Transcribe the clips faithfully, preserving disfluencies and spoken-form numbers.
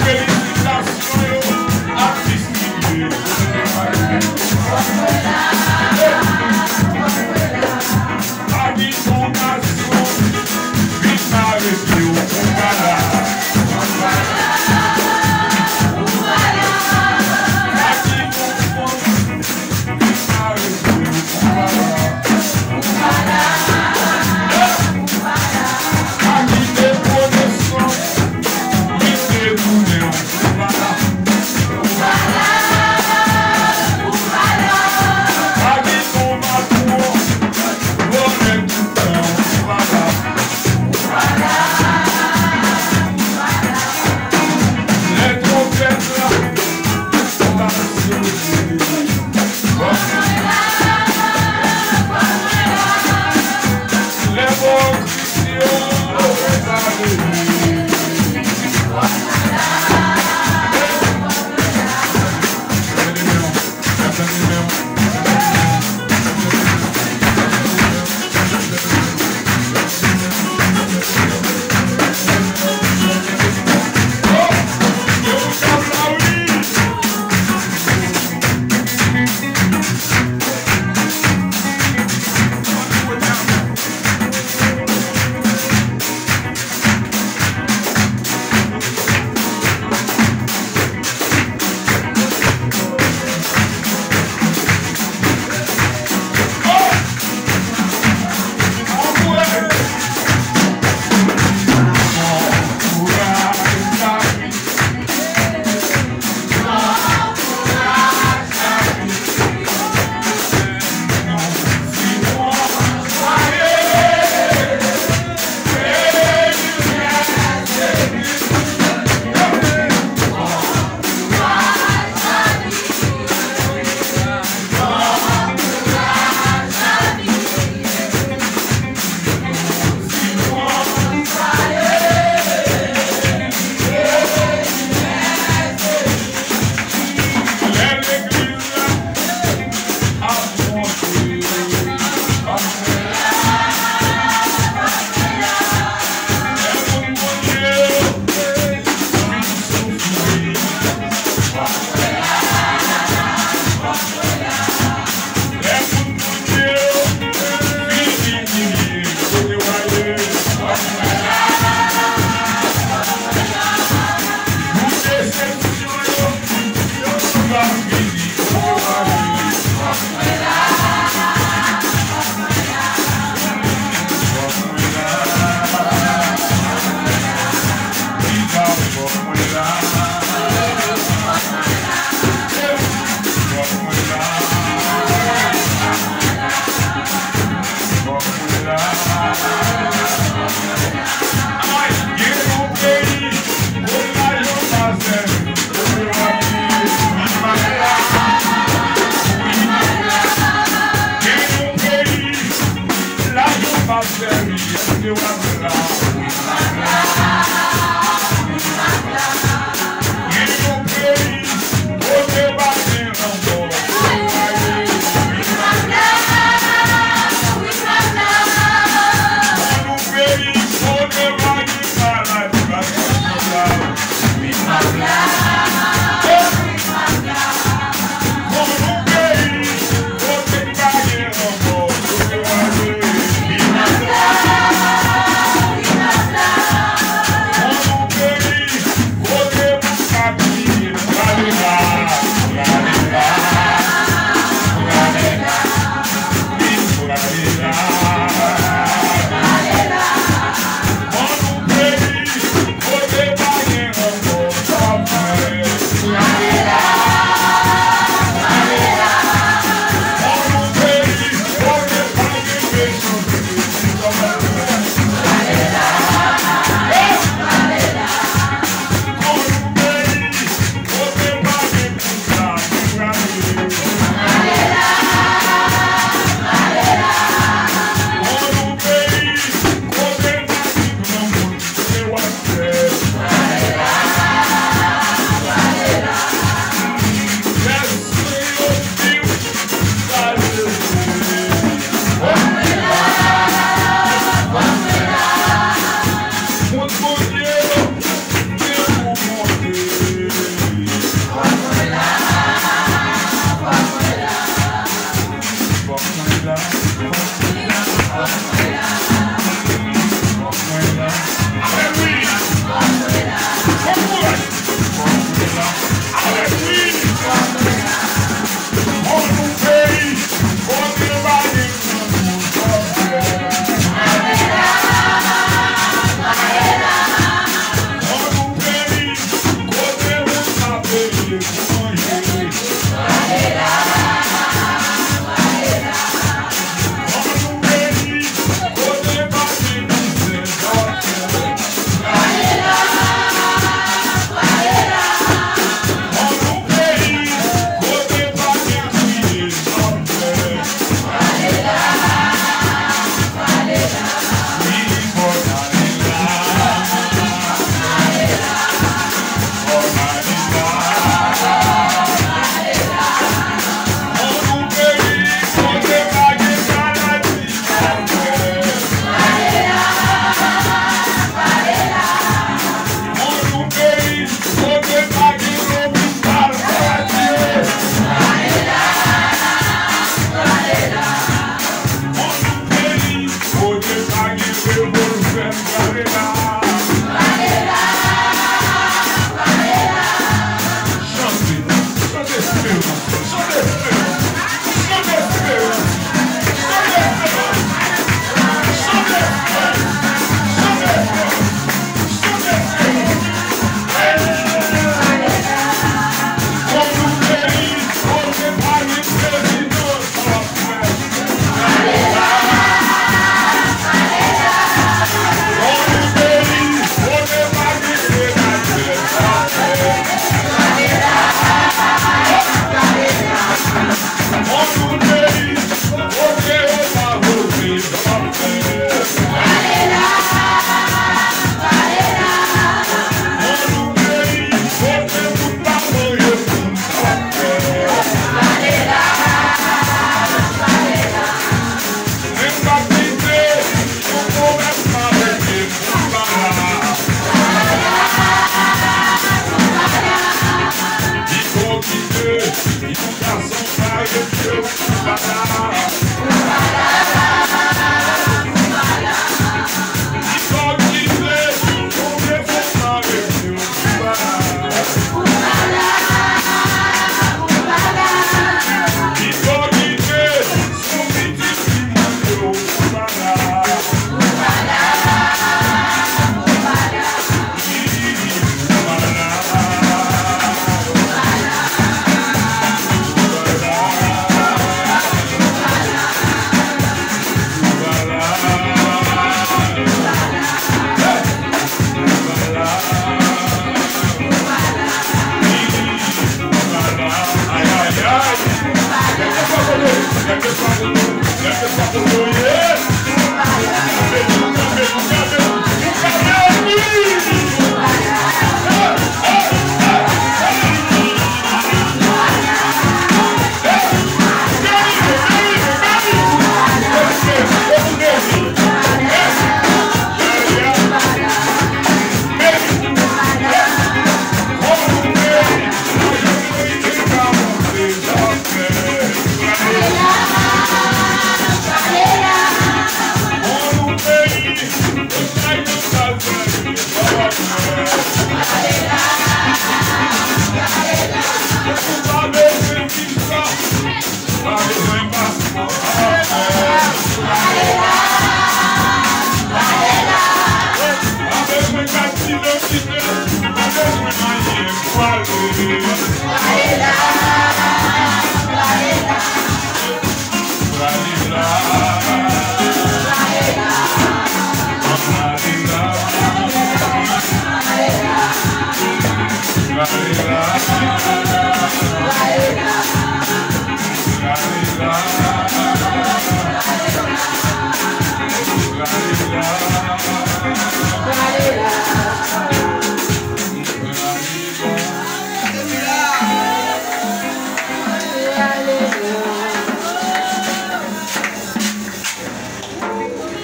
Felisitasyon yo ap distribye.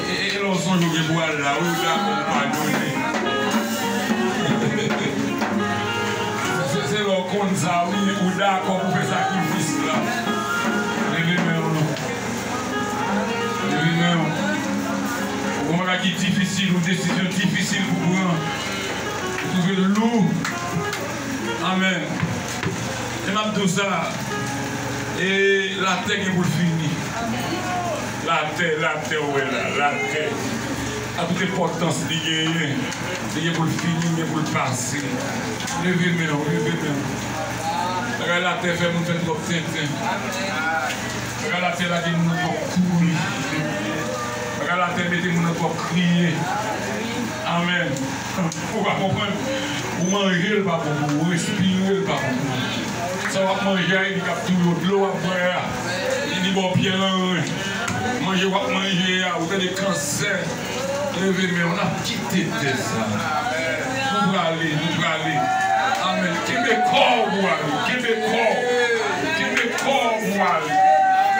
E, e lè w sonje w gen pou al la, wi, ou dakò pou padone. Se, se lè w konn sa, wi, ou dakò pou fè sakrifis la. Leve men w non. Leve men w. Ou gon bagay ki difisil, yon desizyon difisil pou pran. Ou twouve l lou. Amèn. E m ap di w sa, e latè gen pou l fini. Latè, latè, w wè la, latè. A tout enpòtans li genyen, li gen pou l fini, li gen pou l pase. Leve men w, leve men w. Bagay latè fè moun fè twòp tenten. Bagay latè lage moun nan twòp kouri. Bagay latè mete moun nan twòp kriye. Amèn. Ou pa konprann? Ou manje l pa bon pou ou, ou respire l pa bon pou ou. Sa w ap manje a, e li k ap touye w, dlo w ap bwè a, li, li ba w pyè nan ren. Manje w ap manje a, ou tande kansè. Leve men w, n ap kite tè sa. Nou prale, nou prale. Amèn. Kenbe kò w pou ale, kenbe kò w. Kenbe kò w pou ale.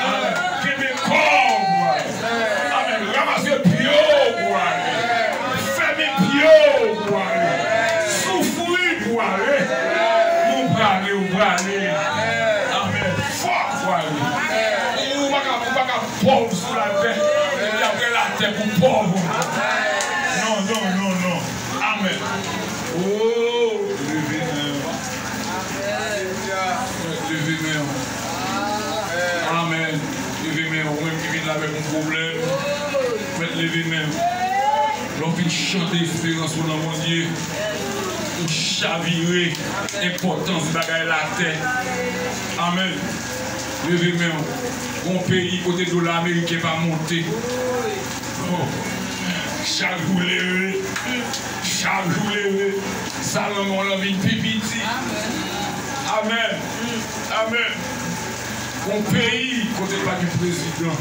Amèn. Kenbe kò w pou ale. Amèn. Ranmase pye w pou ale. Fèmen pye w pou ale. Soufri pou ale. Nou prale, ou prale. Amèn. Fò pou ale. Ou pa ka, ou pa ka pòv sou latè. Epi apre latè pou pòv ankò. Non, non, non, non. Amèn. Oh, leve men w. Leve men w. Pwoblèm, mèt leve men w. Lè w fin chante esperans ou nan Bondye, ou chavire enpòtans bagay latè. Amèn. Leve men w. Gon peyi kote dola ameriken pa monte. Oh. Chak jou leve, chak jou leve, sa lanmò lan vin pi piti. Amèn. Amèn. Gon peyi kote pa gen prezidan.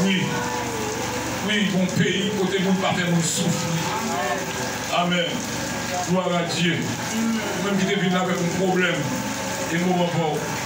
Wi. Wi, gon peyi kote moun pa fè moun soufri. Amèn. Glwa a Dye. Ou menm ki te vin la avèk yon pwoblèm, e moman pa w.